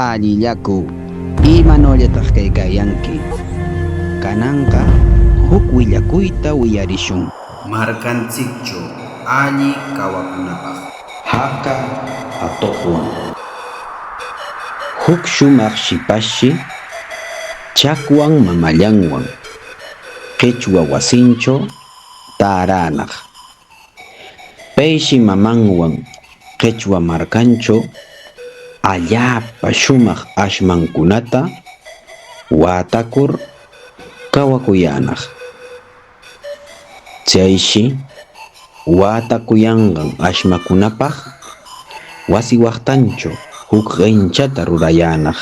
Allillaku, imanollataq kaykaayanki? Kananqa huk willakuyta wiyarishun. Markantsikchaw alli kawakunapaq. Haka atuqwan. Huk shumaq shipashshi chakwan mamallanwan qichwa wasinchaw taaranaq. Payshi mamanwan qichwa markanchaw allaapa shumaq ashmankunata waatakur kawakuyaanaq. Chayshi waatakuyanqan ashmakunapaq wasi waqtanchaw huk qinchata rurayaanaq.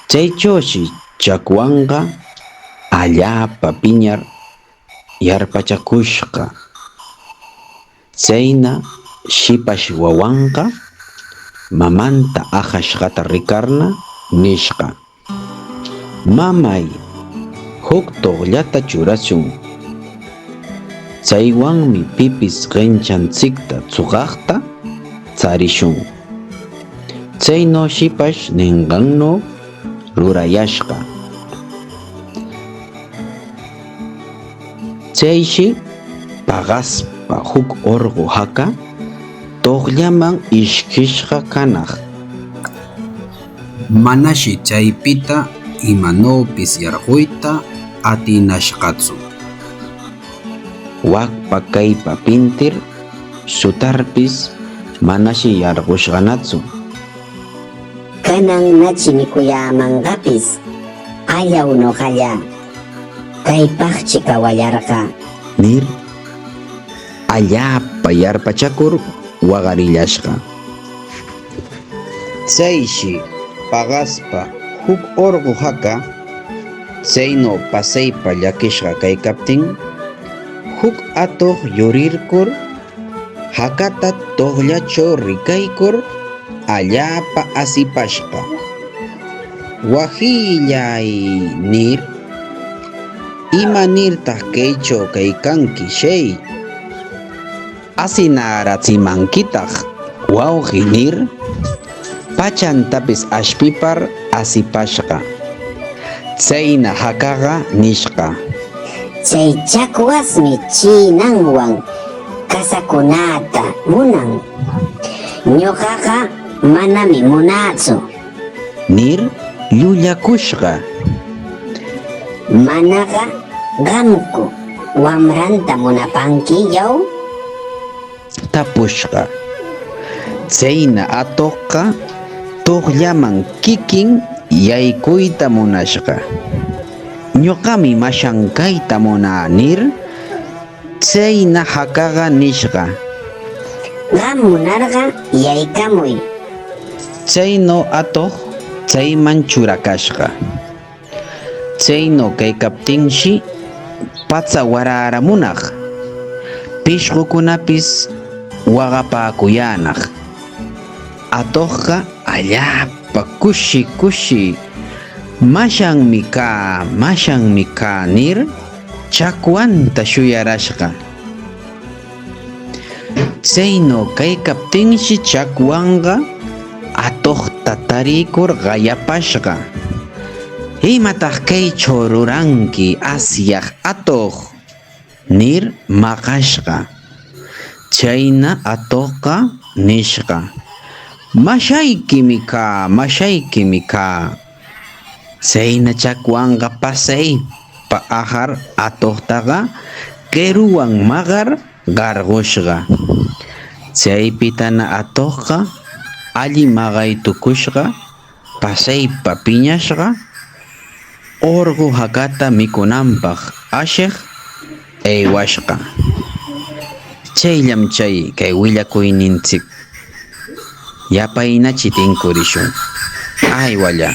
Chaychawshi chakwanqa allaapa piñar yarpachakushqa. Chayna shipash wawanqa mamanta aqashqata rikarna nishqa: "Mamay, huk tuqllata churashun. Chaywanmi pipis qinchanchikta suqaqta charishun". Chaynaw shipash ninqannaw rurayashqa. Chayshi paqaspa huk urqu haka tuqllaman ishkishqa kanaq. Manashi chaypita imanawpis yarquyta atinashqatsu. Wakpa kaypa pintir sutarpis manashi yarqushqanatsu. Kanan nachi mikuyaamanqapis. Allaw ñuqalla, kaypaqchi kawallarqaa. Nir allaapa yarpachakur waqarillashqa. Chayshi paqaspa huk urqu haka chaynaw pasaypa llakishqa kaykaptin, huk atuq yurirkur hakata tuqllachaw rikaykur allaapa asipashqa: "Wawqillay" nir, "¿Imanirtaq kaychaw kaykanki shay? Asinaarachimankitaq, wawqi" nir pachantapis ashpipar asipashqa. Chayna hakaqa nishqa: Chay chakwasmi chinanwan kasakunaata munan. Ñuqaqa manami munaatsu. Nir llullakushqa. Manaqa qamku wamranta munapanki, yaw? Tapushqa. Chayna atuqqa tuqllaman kikin yaykuyta munashqa. "Ñuqami mashan kayta munaa" nir. Chayna hakaqa nishqa: Qam munarqa yaykamuy. Chaynaw atuq chayman churakashqa. Chaynaw kaykaptinshi pacha waraaramunaq, pishqukunapis waqapaakuyaanaq. Atuqqa allaapa kushi kushi "Mashanmi kaa, mashanmi kaa" nir chakwanta shuyarashqa. Chaynaw kaykaptinshi chakwanqa atuqta tariykur qayapashqa: "¿Imataq kaychaw ruranki, asyaq atuq?" nir maqashqa. Chayna atuqqa nishqa: "Mashaykimi kaa, mashaykimi kaa". Chayna chakwanqa pasaypa ahar atuqtaqa qiruwan maqar qarqushqa. Chaypitana atuqqa alli maqaytukushqa pasaypa piñashqa urqu hakata mikunanpaq ashiq aywashqa. Chayllam chay kay willakuyninchik. Yapaynachi tinkurishun. Aywalla.